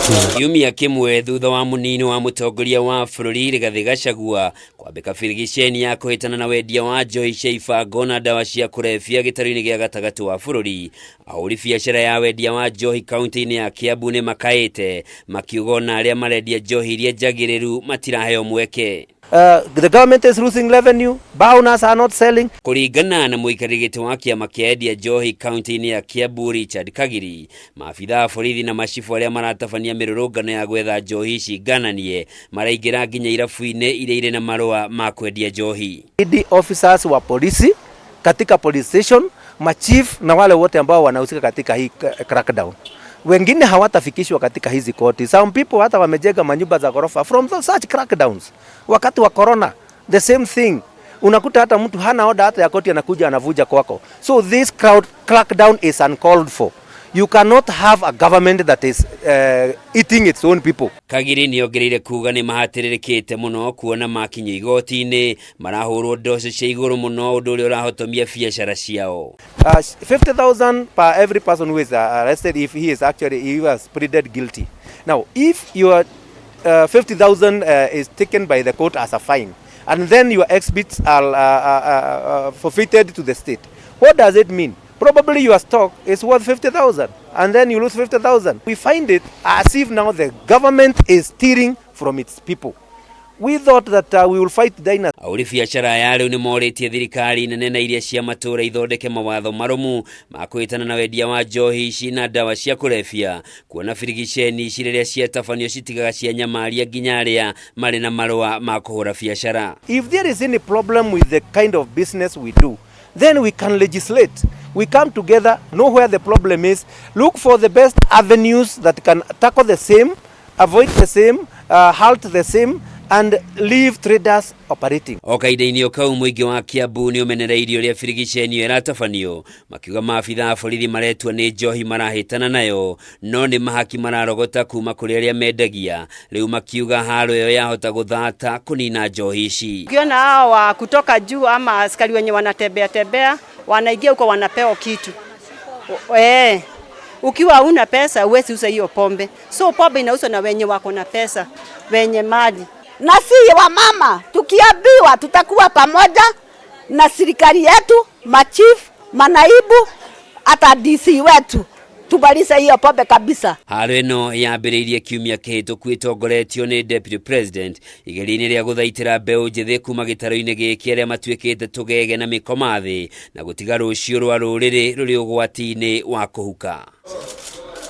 Kiumia kĩmwe thutha wa mũnini wa mũtongoria wa bũrũri Rigathĩ Gachagua kwambĩka birigiceni ya kũhĩtana na wendia wa njohi cia ibango na ndawa cia kũrebia gĩtarũ-inĩ gĩa gatagatĩ wa bũrũri, ahũri biacara ya wendia wa njohi kaunti-inĩ ya Kiambu nĩ makaĩte makiuga ona arĩa marendia njohi iria njagĩrĩru matiraheo mweke. The government is losing revenue, bar owners are not selling. Kũringana na mũikarĩri gĩtĩ wa kĩama kĩa endia njohi kaunti-inĩ ya Kiambu Richard Kagiri, maabitha a borithi na macibũ arĩa maratabania mĩrũrũngano ya gwetha njohi ici ngananie maraingĩra nginya irabu-inĩ iria irĩ na marũa ma kwendia njohi. ED officers wa polisi katika police station, machief na wale wote ambao wanahusika katika hii crackdown. Wengine hawatafikishwa katika hizi koti. Some people hata wamejenga manyumba za ghorofa from those such crackdowns. Wakati wa corona, the same thing. Unakuta hata mtu hana order hata ya koti, anakuja anavuja kwako. So this crowd crackdown is uncalled for. You cannot have a government that is eating its own people. Kagiri nĩongereire kuga nĩ mahatĩrĩrĩkĩte mũno kuona makinyio igoti-inĩ marahũrwo ndoco cia igũrũ mũno, ũndũ ũrĩa ũrahotomia biacara ciao. 50,000 per every person who is arrested if he is actually he was pleaded guilty. Now, if your 50,000 is taken by the court as a fine, and then your exhibits are forfeited to the state, what does it mean? Probably your stock is worth 50,000, and then you lose 50,000. We find it as if now the government is stealing from its people. We thought that we will fight dynasty. Ahũri biacara aya rĩu nĩ morĩtie thirikari nene na iria cia matũũra ithondeke mawatho marũmu ma kũhĩtana na wendia wa njohi ici na ndawa cia kũrebia, kuona birigiceni ici rĩrĩa ciatabanio citigaga cia nyamaria nginya arĩa marĩ na marũa ma kũhũra biacara. If there is any problem with the kind of business we do, then we can legislate. We come together, know where the problem is, look for the best avenues that can tackle the same, avoid the same, halt the same, and leave traders operating. O kahinda-inĩ o kau, mũingĩ wa Kiambu nĩ ũmenereirie ũrĩa birigiceni ĩyo ĩratabanio, makiuga maabitha a borithi maretua nĩ njohi marahĩtana nayo no nĩ mahaki mararogota kuma kũrĩ arĩa mendagia, rĩu makiuga haro ĩyo yahota gũthata kũnina njohi ici. Ukiona hao wa kutoka juu ama askari wenye wanatembea tembea, wanaingia huko wanapewa kitu. Ukiwa huna pesa huwezi uza hiyo pombe. So pombe inauzwa na wenye wako na pesa, wenye mali. Na si wamama tukiambiwa tutakuwa pamoja na serikali yetu, machief, manaibu, hata DC wetu, tumalize hiyo pombe kabisa. Haro ĩno yambĩrĩirie kiumia kĩhĩtũku ĩtongoretio nĩ Deputy President igeria-inĩ rĩa gũthaitĩra mbeũ njĩthĩ kuma gĩtarũ-inĩ gĩkĩ arĩa matuĩkĩte tũgege na mĩkoma thĩ na gũtiga rũciũ rwa rũrĩrĩ rũrĩ ũgwati-inĩ wa kũhuka.